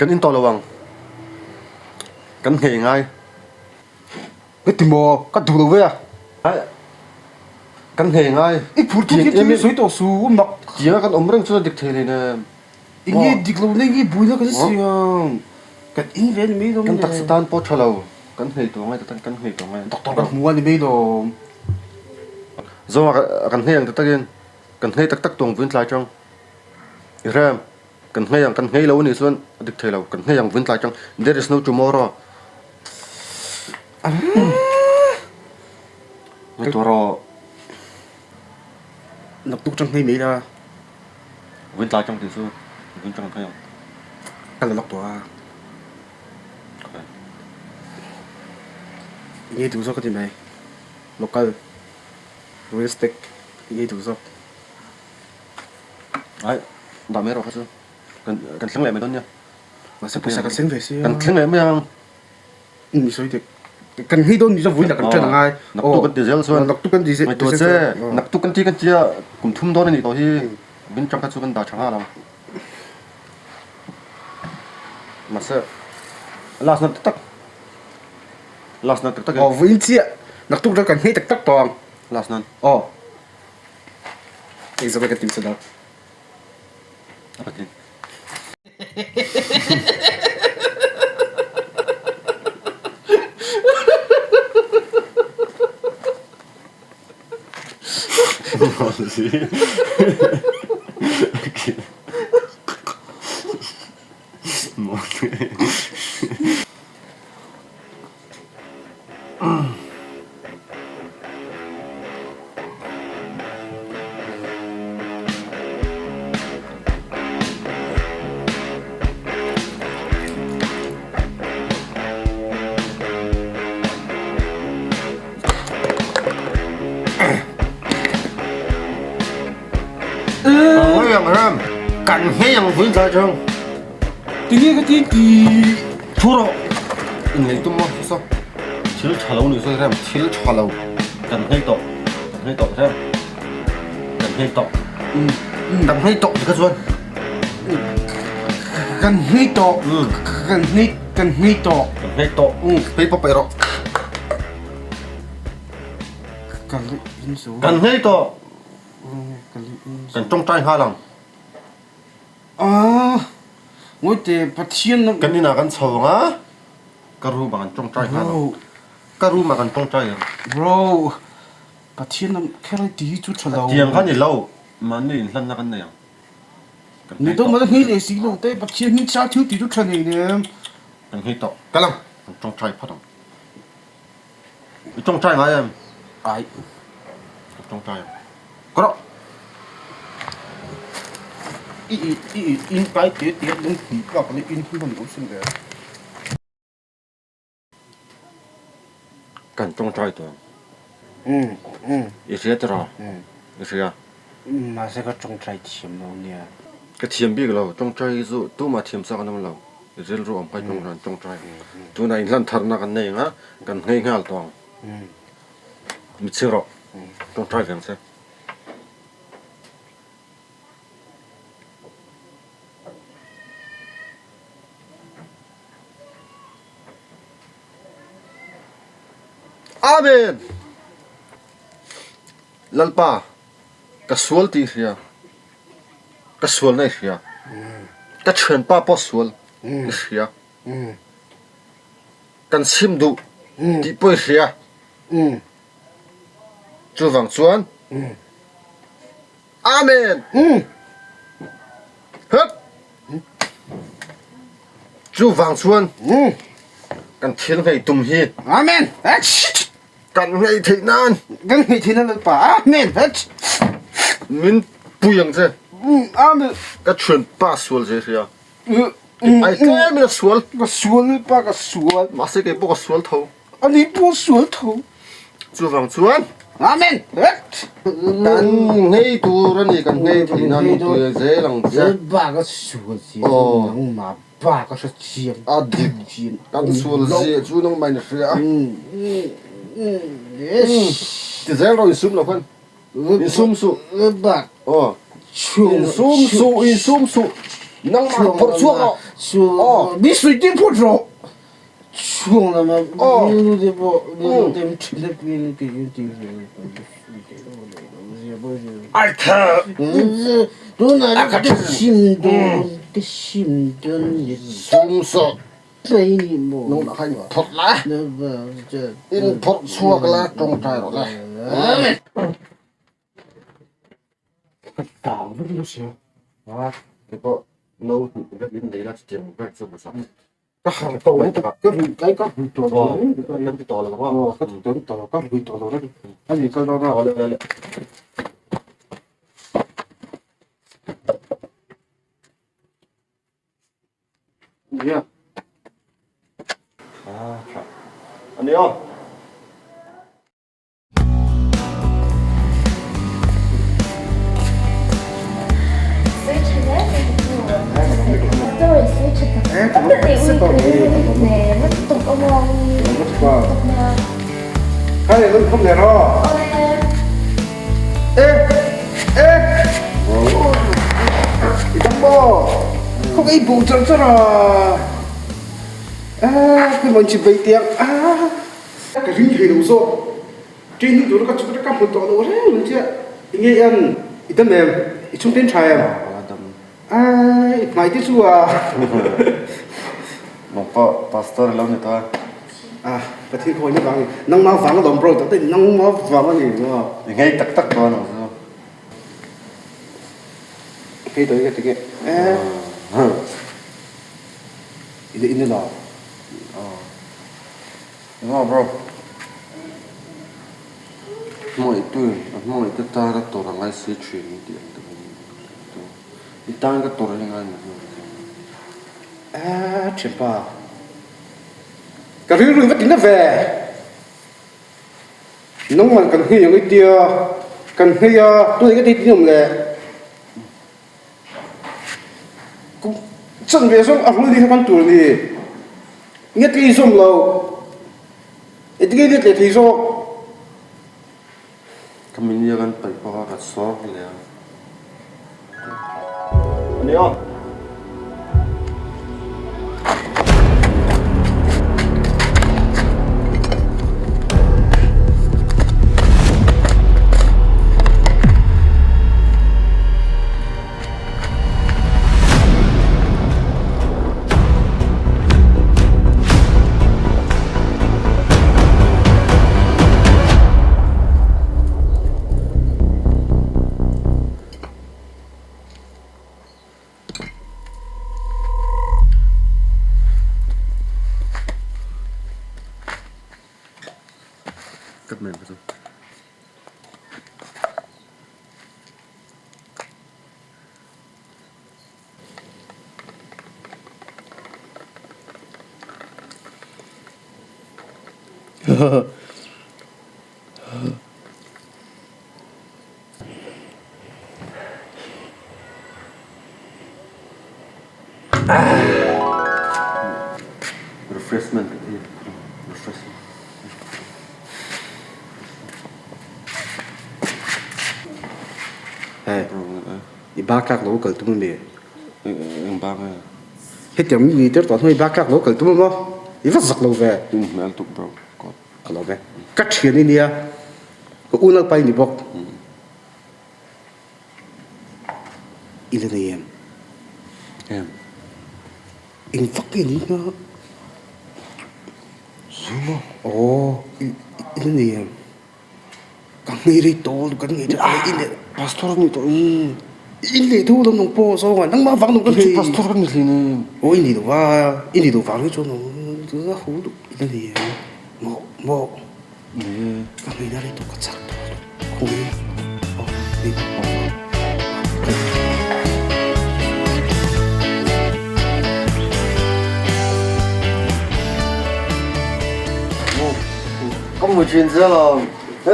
Kan in tawh lo ang. Kan nghei ngai. Ka ti maw? Ka duh lo ve a. Kan nghei ngai. I phur thut hi thil sawi tawh su mak. Tianga kan awm reng chuan a dik thei hlei nem. I nge dik lo na nge buaina kan siam. Kan in ve a ni mai lawm le. Kan taksa tan pawh tha lo. Kan nghei tawh ngai tak kan nghei tawh ngai. Doctor kan hmu a ni mai lawm. Zawnga kan nghei ang tak takin kan nghei tak tak tawng vun tlai tang. I hrem. Kan nghei ang, kan nghei lo anih chuan a dik thei lo. Kan nghei ang vun tlai tang. There is no tomorrow. Ngaihtuah rawh. Naktuk tang nghei mai la. Vun tlai tang tih chu vun tang kan nghei ang. Ka la lawk tawh a. I ngei duh zawk ka ti mai. Local real estate i ngei duh zawk. Ai, dah mai rawh kha chu. Kan kan thleng leh mai dawn nia. Mahse pawisa kan seng ve sia. Kan thleng leh mai ang. Mi sawi dik. Kan nghei dawn ni chu vui kan ṭan angai. Naktuk kan ti zel chuan. Naktuk kan ti zel. Ngaihtuah che. Naktuk kan ti kan tia kum thum dawn a nih tawh hi. Min ṭang kha chu kan dah ṭha nghal ang. Mahse last na tak tak. Last na tak tak. Aw vawiin chiah. Naktuk ṭang kan nghei tak tak tawh ang. Last nan. Aw. Engzawk ka tim sa lo. A patling. Kan nghei ang vui zai chang. Tinge ka ti ti thu rawh. Innei tum maw saw thil tha lo ni sawi rem thil tha lo kan nghei tawh kan nghei tawh rem kan nghei tawh kan nghei tawh ti kha chuan kan nghei tawh kan nghei kan nghei tawh kan nghei tawh phei pawp paih rawh kan in zo kan nghei tawh kan tawngtai nghal ang. Aaa Ngawite Pathian na Kan inah kan chho ang a, ka room ah kan tawngtai nghal ang. Ka room ah kan tawngtai ang. Bro, Pathian na kher ai ti hi chu tha lo. Tiang kha ni lo, mahni inhlanna kan nei ang. Ni to mala nghei leh si lo te, Pathian hi cha thil ti chu tha nei nem. Kan nghei tawh, kal ang, kan tawngtai phawt ang. I tawngtai ngai em? Ai. Ka tawngtai ang. Ka rawh. I i i i in kai te te lung hnih tlak leh in hi hman lo sin ve. Kan tawngtai tawh ang. I hria tiraw? I hria. Mahse ka tawngtai thiam lo nia. Ka thiam bik lo, tawngtai hi chu tumah thiam chak an awm lo. Rilru awm kai tawng ran tawngtai. Tunah inhlan tharna kan nei ang a, kan nghei nghal tawh ang. Mitchhi rawh, tawngtai ve ang che. Amen! Lalpa, ka sual tih i hria, ka sualna i hria, ka thianpa pawh sual i hria, kan chim duh tih pawh i hria. Chuvang chuan, Amen! Hup! Chuvang chuan, kan thil ngei tum hi. Amen! Kan ngei theih nan. Kan ngei theih nan Lalpa. Amen. Min pui ang che. Amen. Ka thian pa sual che hria. Ai tlem in a sual. Ka sual Lalpa ka sual. Mahse kei pawh ka sual tho. Ani pawh sual tho. Chuvang chuan. Amen. Kan ngei tur a ni kan ngei theih nan min pui zel ang che. Lalpa ka sual che nangmah Pa ka hre chiang. A dik kan sual zia chu nangmah in a hria a. Ti zel rawh insum lo khan. Insum suh. Aw. Insum suh, insum suh. Nangmah phawrh chhuak rawh. Aw. Mi sui ti phawt rawh. Chhung lama mi te pawh mi te thin a pin ti ti Ai kha. Tunah ka sim dawn ka sim dawn ni. Sum sawh. Nangmah kha in phawrh la. In phawrh chhuak la tawngtai rawh le. Tang vek in sia. A keipawh no hnih vek in nei la chutiang vek chu hmasa. Ka harh tawh lo ka rui tlai ka rui tawh lo. Kan ti tawh lo ang. Aw ka ti tawh lo ka rui tawh lo reng a ni kal dawn a. Awle awle. Nia. A tha. Ani aw. Ka ring thei lo zawk. Training tura ka chhuk ka hmu tawh lo reng ang chiah. Enge i an i dam em? I chhungten tha em? Ai i hmai te chu a. Nang pawh pastor ilo ni tawh a. A Pathian khaw ina vang a ni. Nangmah vang alawm bro tak tak nangmah vang a ni. I ngei tak tak dawn ang chu. Ngei tawh i ka ti nge. I la in elaw? Engmaw bro? Hmangaihtu a hmangaihte tan a tawrh a ngai si thin tih ang te pawh i tan ka tawrh hi ngai maw Aaa thianpa ka rilru va ti na ve nangman kan hmei ang i tia kan hmei a tunah ka tei ti awm le. Chan ve zawng a hmul hi kan tur ni. Nge tlei zawm lo. E tinge nge tlei thei zawk. Ka minia kan paih pawh a ka sawr hle a. Ani aw. Kat mai ang chu. Refreshment refreshment. Hei, i bak tlak lo kal tum ami? Eng bak nge? Hetiang mi tir tawh hnu i bak tlak lo kal tum a maw? I va zak lo ve. Tum hmel tuk bro. God. Ka lo ve. Ka thian i nia. Ka unau pa i ni bawk. I la nei em? Em. Eng vak nge ni hna? Zu maw? Aw, i la nei em? Ka hmei rei tawh kan ngei tawh i leh. Pastor ni tawh i. I leh tho lo nang pawh zawng a nangmah vang lo ka hmei. Pastor ka ni hlei nem. Aw i ni lo a, i ni lo vang hi chuan a ho duh i la nei em? Maw maw. Nei e. Ka hmei na rei tawh ka chak tawh lo khawi aw nei aw. Ka mu thin che alawm. He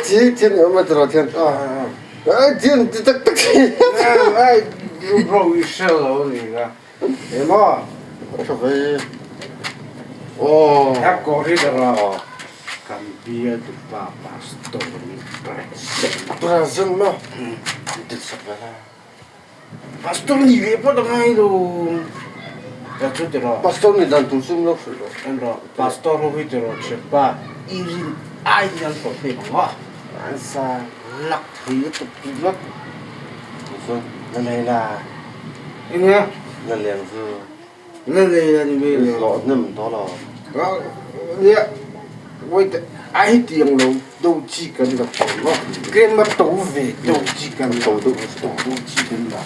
thi thin awm a tiraw thian. Ai thin ti tak tak hi. Ai bro i hre lo ni ka. Emaw. Tha ve. Oh. He corridor a kan bial tupa pastor ni present. Present maw? Dil sak ve la. Pastor nih ve pawh ta ngai lo. Ka chu ti rawh. Pastor nih dan tur chu min lo hrilh rawh. En rawh, Pastor ho hi ti rawh thianpa i rin ai hian tawh hlei ang aw. An sa lak thei lutuk tih ngawt. Chuan na nei la. Enge? Na leng chu. Na nei la ni mai lo. Hlawh hnem tawh lo. Nia, wait ai tiang lo do chi kan la tawh lo. Tlem a to ve do chi kan la. To deuh to deuh chi kan la.